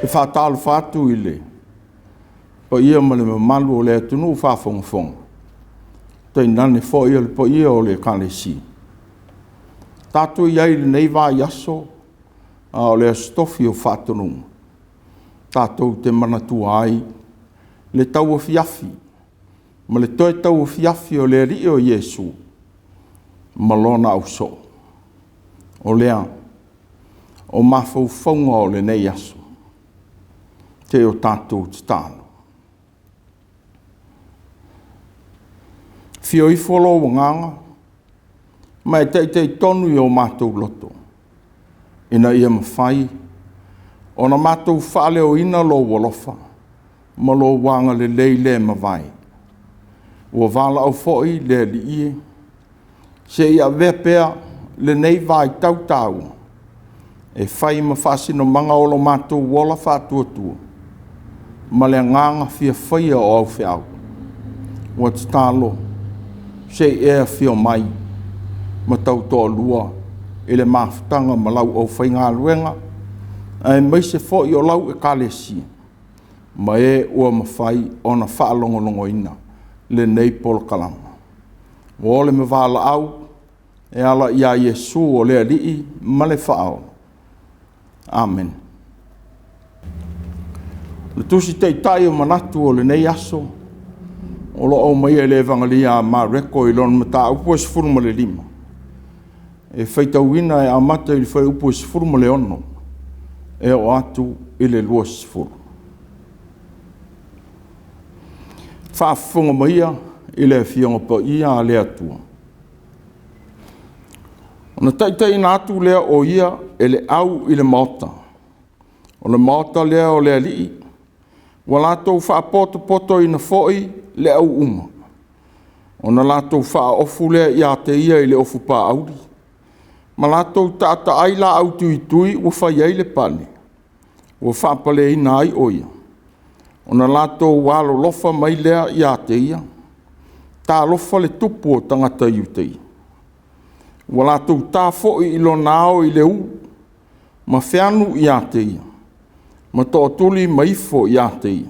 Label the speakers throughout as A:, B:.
A: E faatalofa atu i le paia ma le mamalu o le atunuu faafogafoga, tainane foi o le paia o le Ekalesia. Tatou i ai i lenei vaiaso a o le Aso Tofi o Faatonuga, tatou te manatua ai le tauafiafi ma le toe tauafiafi o le Alii o Iesu ma lona ausoo. O lea, o mafaufauga o lenei aso, se i o tatou tatalo. Afio ifo lou Agaga ma e taitai tonu i o matou loto, ina ia mafai ona matou faaleoina Lou alofa ma Lou agalelei le mavae, ua valaau foi le Alii e, se i avea pea lenei vaitau taua e fai ma faasinomaga o lo matou ola faatuatua ma le agaga fia faia o au feau. Ua tatalo, se i e afio mai ma tautoalua i le mafutaga ma lau aufaigaluega, aemaise foi o lau Ekalesia ma e ua mafai ona faalogologoina lenei polokalama. Ua ole ma valaau e ala ia Iesu o le Alii ma le Faaola. Amene. O le Tusi Taitai o manatu o lenei aso o lo o aumaia i le Evagela a Mareko i lona mataupu e 15, e faitauina e amata i le fuaiupu e 16 e oo atu i le 20. Faafofoga maia i le Afioga Paia a le Atua. Ona taitaiina atu lea o ia e le au i le maota, o le maota lea o le Alii, ua latou faapotopotoina foi le au uma, ona latou faaofu lea ia te ia i le ofupauli, ma latou taataai laau tuitui ua fai ai le pale, ua faapaleina ai o ia, ona latou alolofa mai lea ia te ia. Talofa le tupu o tagata Iutaia! Ua latou ta foi i lona ao i le ū, ma feanu ia te ia, ma tootuli ma ifo ia te ia.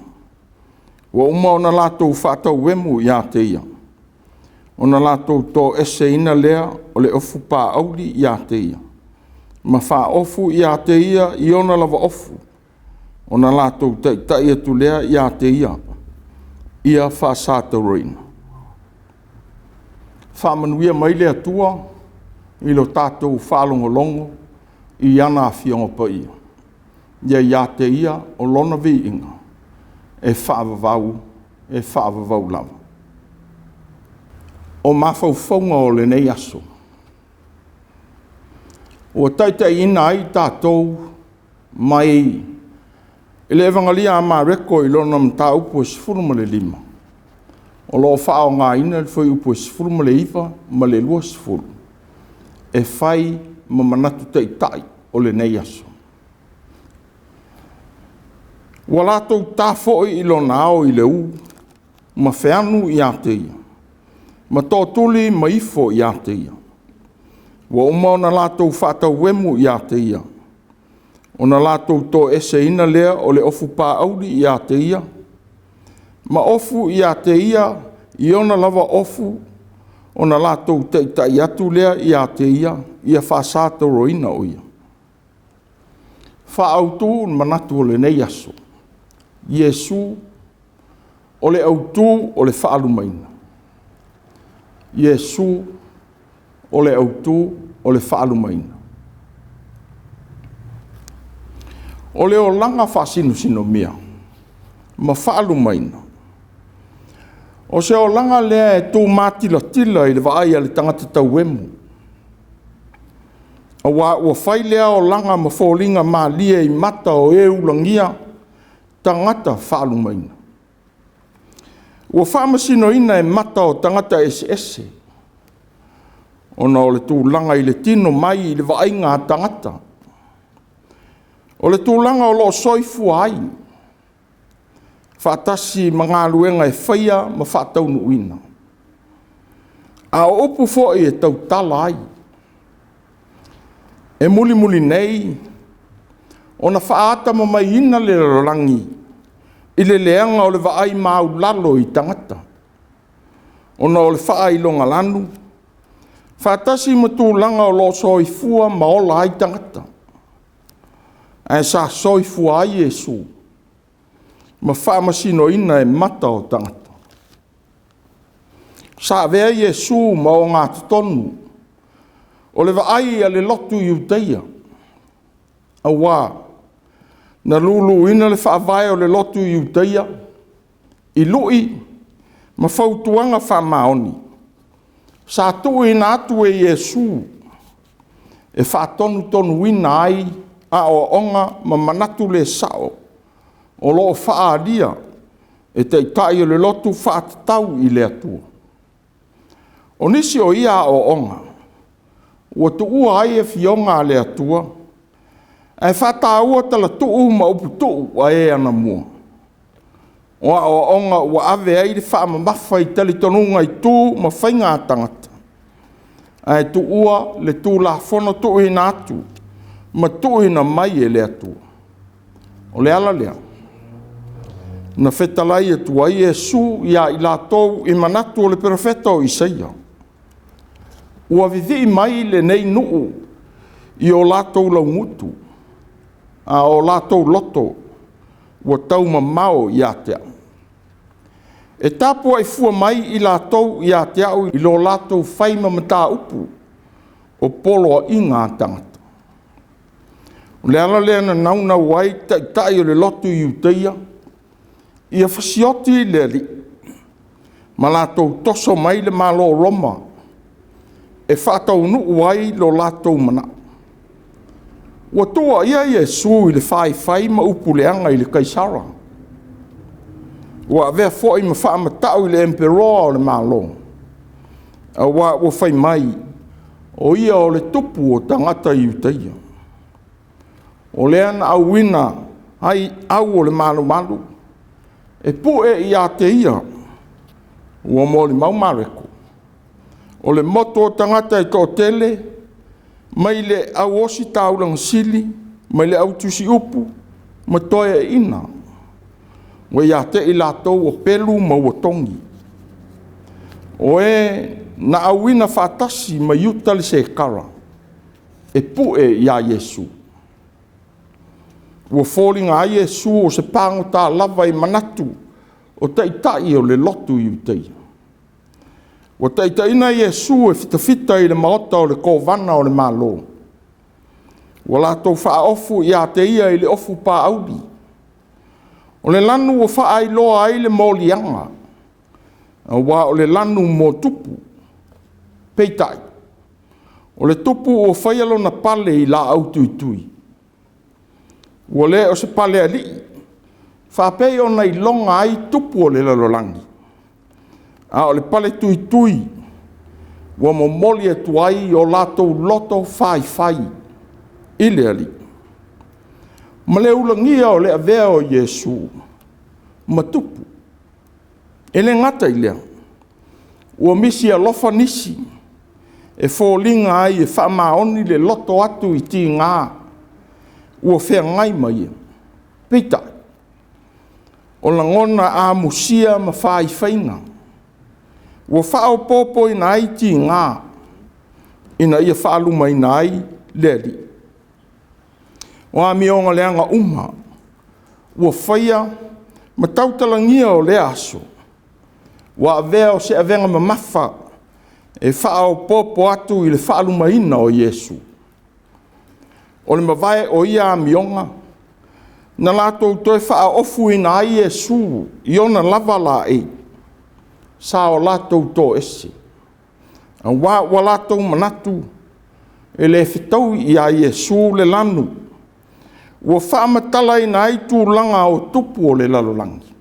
A: Ua uma ona latou faatauemu ia te ia, ona latou toeseina lea o le ofupauli ia te ia, ma faaofu ia te ia i ona lava ofu, ona latou taitai atu lea ia te ia, ia faasatauaina. Faamanuia mai le Atua i lo tatou faalogologo i ana Afioga Paia. Ia ia te Ia o Lona viiga e faavavau, e faavavau lava. O mafaufauga o lenei aso, ua taitaiina ai tatou mai le Evagela a Mareko i lona mataupu e 15, o lo o faaaogaina le fuaiupu e 19 ma le 20 e fai ma manatu taitai o lenei aso. Ua latou ta foi i lona ao i le ū, ma feanu ia te ia, ma tootuli ma ifo ia te ia. Ua uma ona latou faatauemu ia te ia, ona latou toeseina lea o le ofupauli ia te ia, ma ofu ia te ia i ona lava ofu, ona latou taitai atu lea ia te ia, ia faasatauaina o ia. Faaautu le manatu o lenei aso, Iesu o le autu o le faalumaina. Iesu o le autu o le faalumaina. O le olaga faasinosinomia ma faalumaina, o se olaga lea e tumatilatila i le vaai a le tagata tauemu, aua ua fai lea olaga ma foliga malie i mata o e ulagia tagata faalumaina. Ua faamasinoina e mata o tagata eseese, ona o le tulaga i le tino mai i le vaaiga a tagata, o le tulaga o lo o soifua ai, faatasi ma galuega e faia ma faataunuuina. A o upu foi e tautala ai, e mulimuli nei ona faatamamaiina le lalolagi i le leaga o le vaai maulalo i tagata, ona o le faailogalanu faatasi ma tulaga o lo o soifua ma ola ai tagata, ae sa soifua ai Iesu ma faamasinoina e mata o tagata. Sa avea Iesu ma ogatotonu o le vaai a le lotu Iutaia, aua na luluina le faavae o le lotu Iutaia i lui ma fautuaga faamaoni sa tuuina atu e Iesu e faatonutonuina ai aoaoga ma manatu le sao o lo o faaalia e Taitai o le lotu faatatau i le Atua. O nisi o ia aoaoga ua tuua ai Afioga a le Atua ae faataua talatuu ma uputuu a e anamua. O aoaoga ua ave ai le faamamafa i talitonuga i tu ma faiga a tagata, ae tuua le Tulafono tuuina atu ma tuuina mai e le Atua. O le ala lea na fetalai atu ai Iesu ia i latou i manatu o le Perofeta o Isaia, ua vivii mai lenei nuu i o latou laugutu, a o latou loto ua taumamao ia te au. E tapuai fua mai i latou ia te au i lo latou fai ma mataupu o poloaiga a tagata. O le ala lea na naunau ai Taitai o le lotu Iutaia ia fasioti le Alii ma latou toso mai le Malo o Roma e faataunuu ai lo latou manao. Ua tuuaia Iesu i le faifai ma upu leaga i le Kaisara, ua avea foi ma faamata'u i le Emperoa o le Malo, aua ua fai mai o ia o le tupu o tagata Iutaia. O lea na auina ai au o le malumalu e pue ia te ia. Ua molimau Mareko, o le motu o tagata e toatele mai le au ositaulaga sili mai le au tusiupu ma toeaiina, ua ia te i latou ua pelu ma ua togi. O e na auina faatasi ma Iuta le Sekara e pue ia Iesu. Ua foliga ai Iesu o se pagota lava i manatu o Taitai o le lotu Iutaia. Ua taitaiina Iesu e fitafita i le maota o le Kovana o le Malo. Ua latou faaofu ia te ia i le ofu paauli. O le lanu ua faailoa ai le moliaga, aua o le lanu mo tupu. Peitai, o le tupu ua faia lona pale i laau tuitui. Ua le o se palealii faapei ona iloga ai tupu o le lalolagi, a o le paletuitui ua momoli atu ai o latou loto faifai i le Alii, ma le ulagia o le avea o Iesu ma tupu. E le gata i lea, ua misi alofa nisi e foliga ai e faamaoni le loto atu i tiga ua feagai ma ia. Peitai, o lagona amusia ma faifaiga ua faaopoopoina ai tiga ina ia faalumaina ai le Alii. O amioga leaga uma ua faia ma tautalagia o lea aso, ua avea o se avega mamafa e faaopoopo atu i le faalumaina o Iesu. O le mavae o ia amioga na latou toe faaofuina ai Iesu i ona lava laei, sa o latou toese, aua ua latou manatu e le fetaui ia Iesu le lanu ua faamatalaina ai tulaga o tupu o le lalolagi.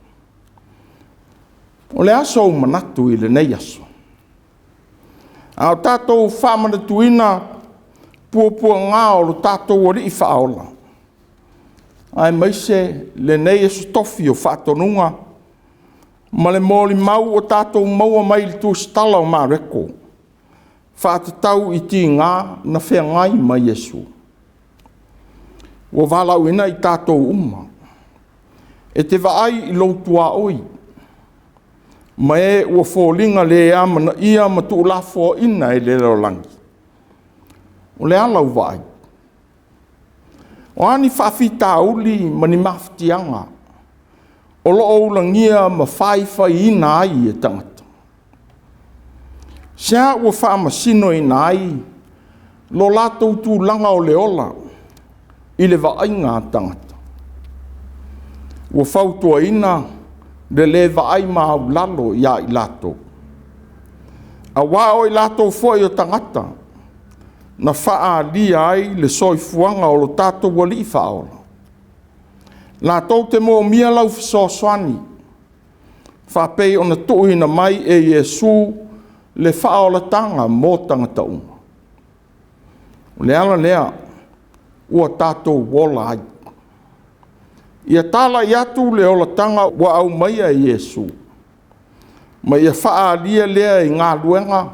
A: O le a sou manatu i lenei aso? A o tatou faamanatuina puapuaga o lo tatou Alii Faaola, aemaise lenei Aso Tofi o Faatonuga ma le molimau ua tatou maua mai le tusitala o Mareko, faatatau i tiga na feagai ma Iesu. Ua valaauina i tatou uma e te vaai i lou tuaoi ma e ua foliga le amanaia ma tuulafoaina e le lalolagi. O le a lau vaai? O a ni faafitauli ma ni mafatiaga o lo o ulagia ma faifaiina ai e tagata? Se a ua faamasinoina ai lo latou tulaga o le ola i le vaaiga a tagata? Ua fautuaina le le vaai maualalo ia i latou, aua o i latou foi o tagata na faaalia ai le soifuaga o lo tatou Alii Faaola. Latou te moomia lau fesoasoani, faapei ona tuuina mai e Iesu le faaolataga mo tagata uma. O le ala lea ua tatou ola ai. Ia talai atu le olataga ua aumaia e Iesu, ma ia faaalia lea i galuega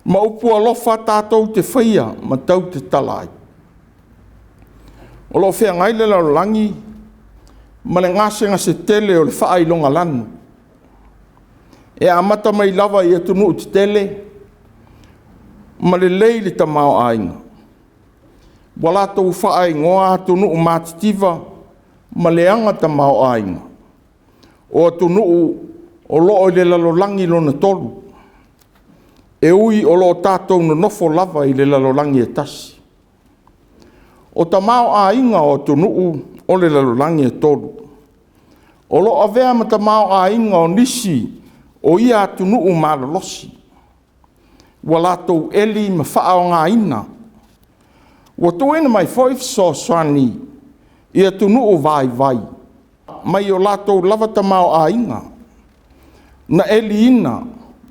A: ma upu alofa tatou te faia ma tau tatala ai. O lo o feagai le lalolagi ma le gasegase tele o le faailogalanu, e amata mai lava i atunuu tetele ma lelei le tamaoaiga, ua latou faaigoa atunuu matitiva ma leaga tamaoaiga, o atunuu o lo o i le lalolagi lona tolu, e ui o lo o tatou nonofo lava i le lalolagi e tasi. O tamaoaiga o atunuu o le lalolagi e tolu, o lo o avea ma tamaoaiga o nisi o ia atunuu malolosi, ua latou eli ma faaaogaina. Ua tuuina mai foi fesoasoani i atunuu vaivai mai o latou lava tamaoaiga na eliina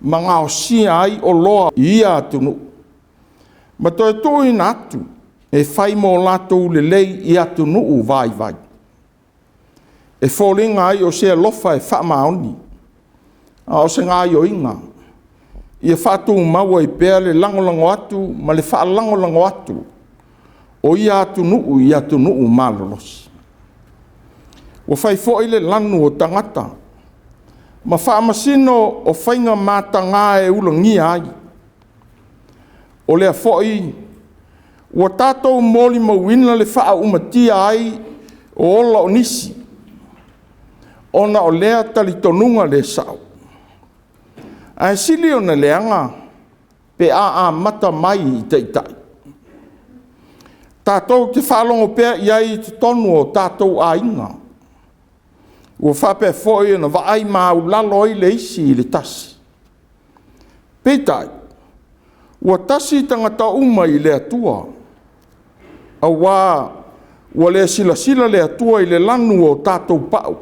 A: ma gaosia ai oloa i ia atunuu, ma toe tuuina atu e fai mo latou lelei i atunuu vaivai. E foliga ai o se alofa e faamaoni, a o se gaoioiga ia faatumau ai pea le lagolago atu ma le faalagolago atu o ia atunuu i atunuu malolosi. Ua fai foi le lanu o tagata ma faamasino o faiga mataga e ulagia ai. O lea foi ua tatou molimauina le faaumatia ai o ola o nisi, ona o lea talitonuga le sao. Ae sili ona leaga pe a amata mai i Taitai. Tatou te faalogo pea i ai i totonu o tatou aiga, ua faapea foi ona vaai maualalo ai le isi i le tasi. Peitai, ua tasi tagata uma i le Atua, aua ua le silasila le Atua i le lanu o tatou pau,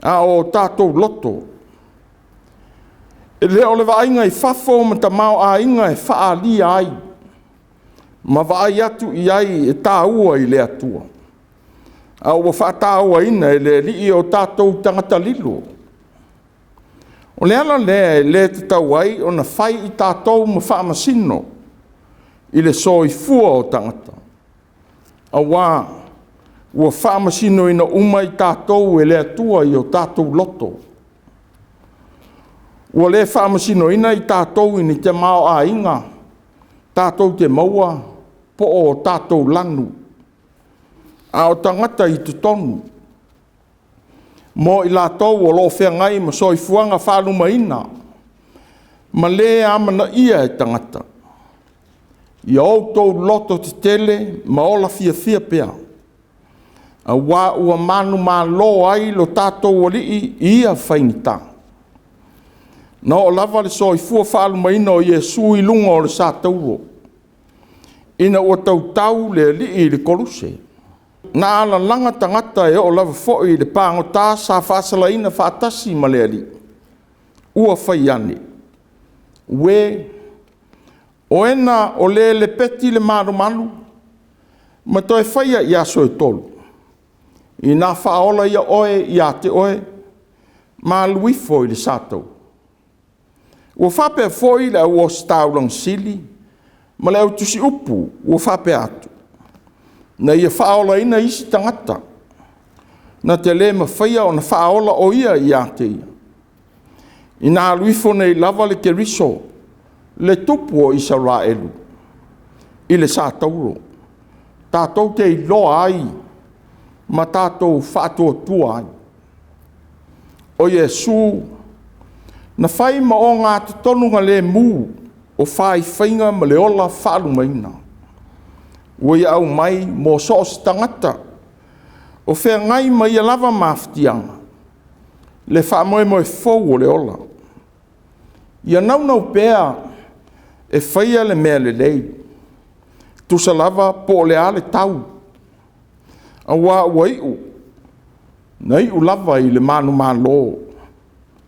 A: a o tatou loto. E le o le vaaiga i fafo ma tamaoaiga e faaalia ai ma vaai atu i ai e taua i le Atua, a ua faatauaina e le Alii o tatou tagata lilo. O le ala lea e le tatau ai ona fai i tatou ma faamasino i le soifua o tagata, aua ua faamasinoina uma i tatou e le Atua i o tatou loto. Ua le faamasinoina i tatou i ni tamaoaiga tatou te maua po o tatou lanu, a o tagata i totonu, mo i latou o lo o feagai ma soifuaga faalumaina ma le amanaia e tagata. Ia outou loto tetele ma ola fiafia pea, aua ua manumalo ai lo tatou Alii i ia faigata. Na oo lava le soifua faalumaina o Iesu i luga o le satauro, ina ua tautau le Alii i le koluse. Na alalaga tagata e oo lava foi i le pagota sa faasalaina faatasi ma le Alii, ua fai ane, uē, o ena o le lepeti le malumalu ma toe faia i aso e tolu, ina faaola ia oe ia te oe, ma alu ifo i le satauro. Ua faapea foi le au ositaulaga sili ma le au tusiupu ua faapea atu. Na ia faaolaina isi tagata, na te le mafaia ona faaola o ia ia te ia. Ina alu ifo nei lava le Keriso, le tupu o Isaraelu, i le satauro, tatou te iloa ai ma tatou faatuatua ai. O Iesu na fai ma ogatotonu lemu o faifaiga ma le ola faalumaina, ua ia aumai mo so o se tagata o feagai ma ia lava mafatiaga, le faamoemoe fou o le ola. Ia naunau pea e faia le mea lelei, tusa lava po o le a le tau, aua ua iu na iu lava i le manumalo,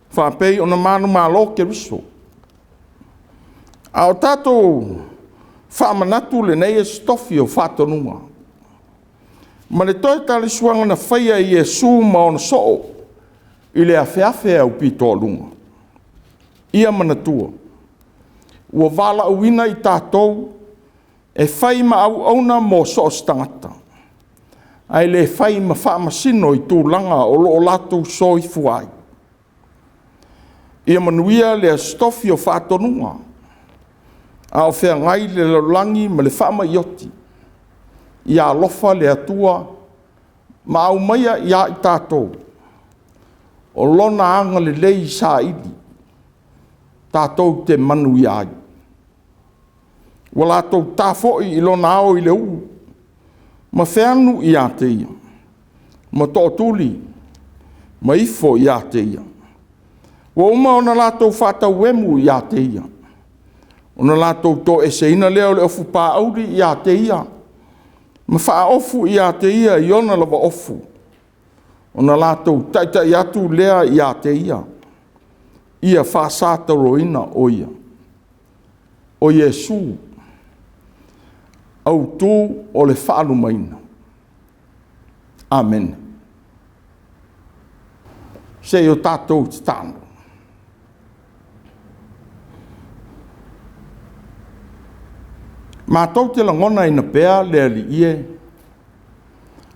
A: faapei ona manumalo Keriso. A o tatou faamanatu lenei Aso Tofi o Faatonuga, ma le toe talisuaga na faia e Iesu ma ona soo i le afeafe aupitoaluga. Ia manatua, ua valaauina i tatou e fai ma auauna mo so o se tagata, ae le fai ma faamasino i tulaga o lo o latou soifua ai. Ia manuia le Aso Tofi o Faatonuga, a o feagai le lalolagi ma le faamai oti. Ia alofa le Atua ma aumaia ia i tatou o Lona agalelei saili tatou te manuia ai. Ua latou ta foi i Lona ao i le ulu, ma feanu ia te Ia, ma tootuli ma ifo ia te Ia. Ua uma ona latou faatauemu ia te Ia, ona latou toeseina lea o le ofupauli ia te Ia, ma faaofu ia te Ia i ona lava ofu, ona latou taitai atu lea ia te Ia, ia faasatauroina o Ia. O Iesu, autu o le faalumaina. Amene. Se i o tatou tatalo. Matou te lagonaina pea le Alii e,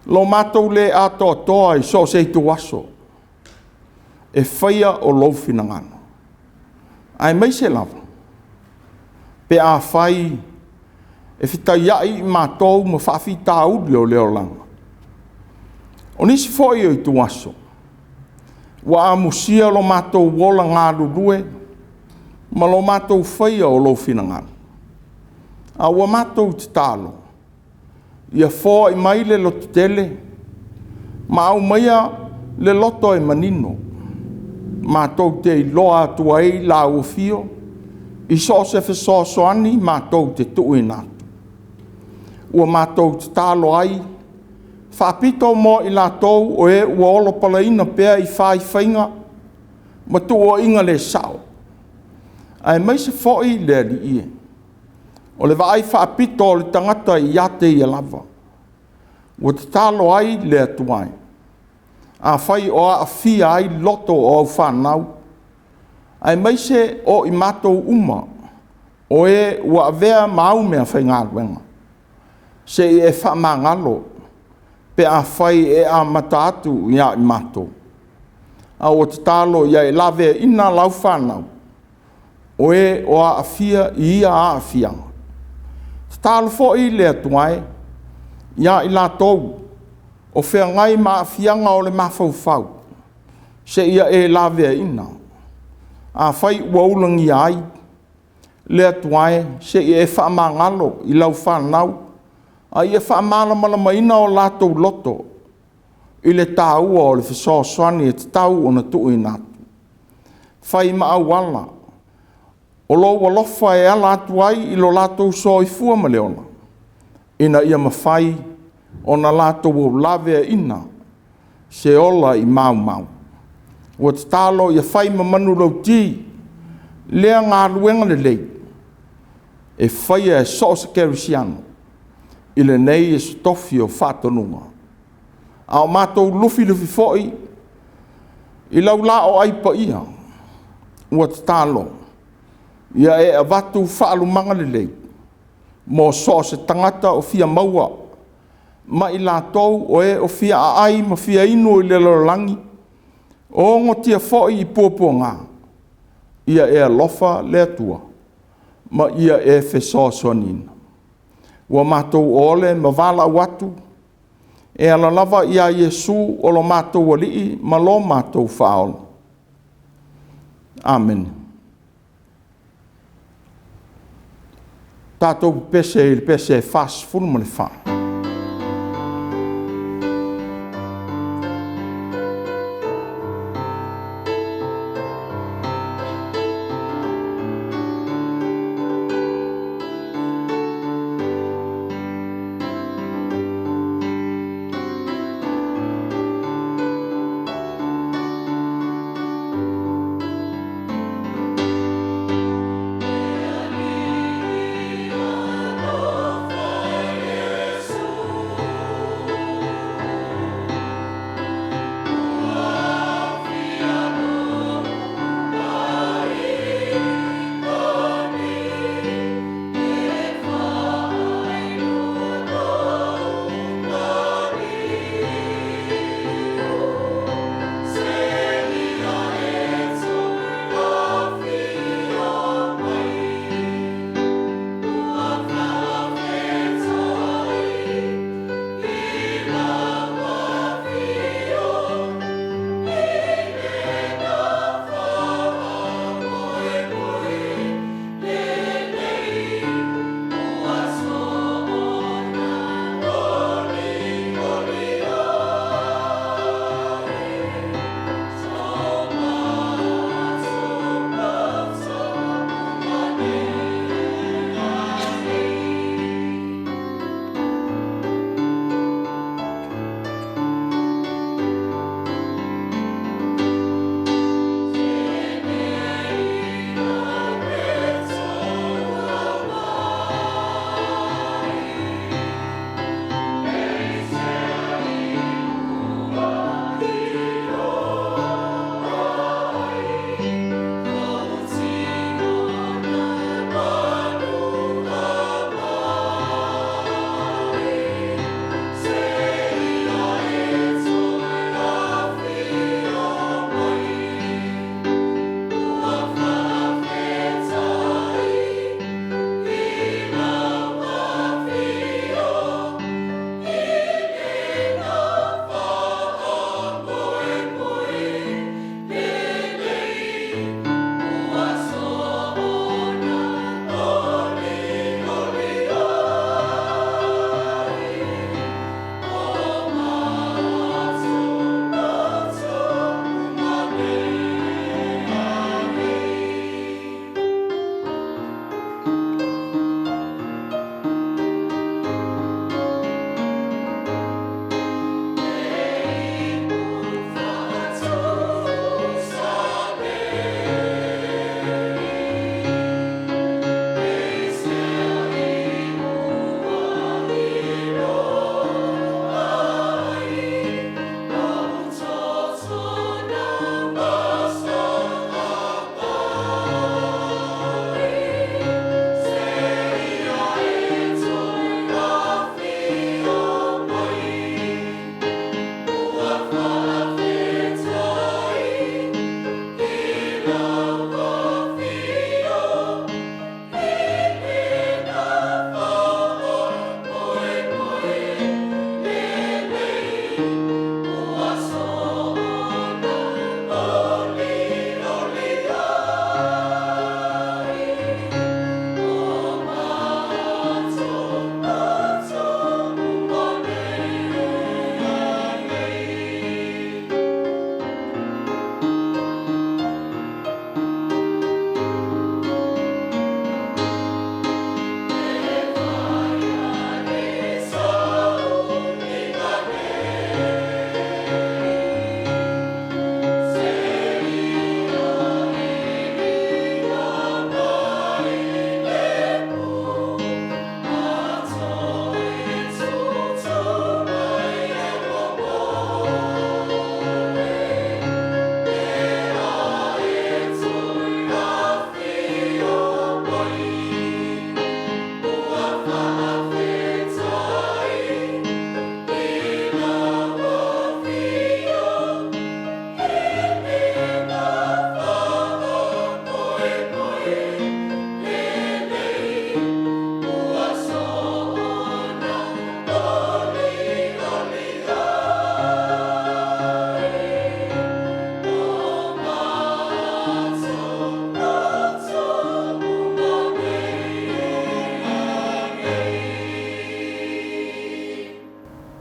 A: lo matou le atoatoa i so o se ituaso, e faia o lou finagalo, aemaise lava pe afai e fetaiai i matou ma faafitauli o le olaga. O nisi foi o ituaso, ua amusia lo matou ola galulue ma lo matou faia o lou finagalo, a ua matou tatalo, ia foai mai le lototele ma aumaia le loto e manino, matou te iloa atu ai lau afio i so o se fesoasoani matou te tuuina atu. Ua matou tatalo ai faapito mo i latou o e ua olopalaina pea i faifaiga ma tuuaiga le sao, aemaise foi le Alii e, o le vaai faapito o le tagata ia te ia lava. Ua tatalo ai le Atua e, afai o aafia ai loto o au fanau, aemaise o i matou uma o e ua avea ma au meafaigaluega, se i e faamagalo pe afai e amata atu ia i matou. A ua tatalo ia e laveaina lau fanau o e o aafia i ia aafiaga. Tatalo foi le Atua e ia i latou o feagai ma aafiaga o le mafaufau, seia e laveaina. Afai ua ulagia ai, le Atua e, se i e faamagalo i lau fanau, a ia faamalamalamaina o latou loto i le taua o le fesoasoani e tatau ona tuuina atu. Fai ma auala o lou alofa e ala atu ai i lo latou soifua ma le ola, ina ia mafai ona latou laveaina se ola i maumau. Ua tatalo ia fai ma manulauti lea galuega lelei e faia e so o se kerisiano i lenei Aso Tofi o Faatonuga. A o matou lufilufi foi i lau laoai paia, ua tatalo ia e avatu faalumaga lelei mo so o se tagata o fia maua ma i latou o e o fia aai ma fia inu i le lalolagi, o ogotia foi i puapuaga, ia e alofa le Atua ma ia e fesoasoaniina. Ua matou oole ma valaau atu e ala lava ia Iesu o lo matou Alii ma lo matou Faaola. Amene. Tatou pepese i le pese 44.
B: E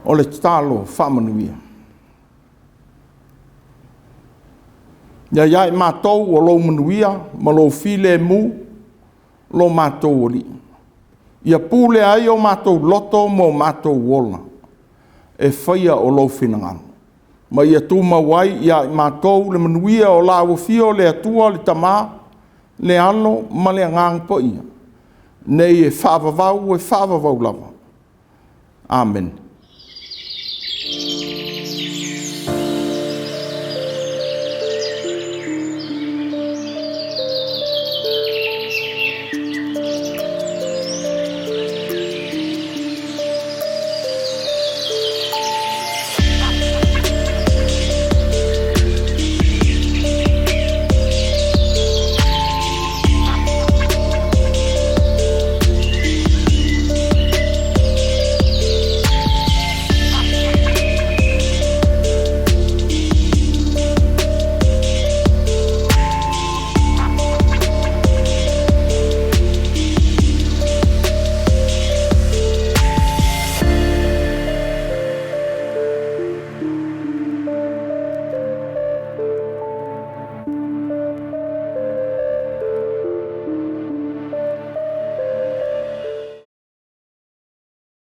A: O le tatalo faamanuia. Ia i ai matou o lou manuia ma lou filemu lo matou Alii, ia pulea ai o matou loto ma o matou ola e faia o lou finagalo, ma ia tumau ai ia i matou le manuia o lau afio le Atua le Tama, le Alo ma le Agaga Paia, nei e faavavau e faavavau lava. Amene.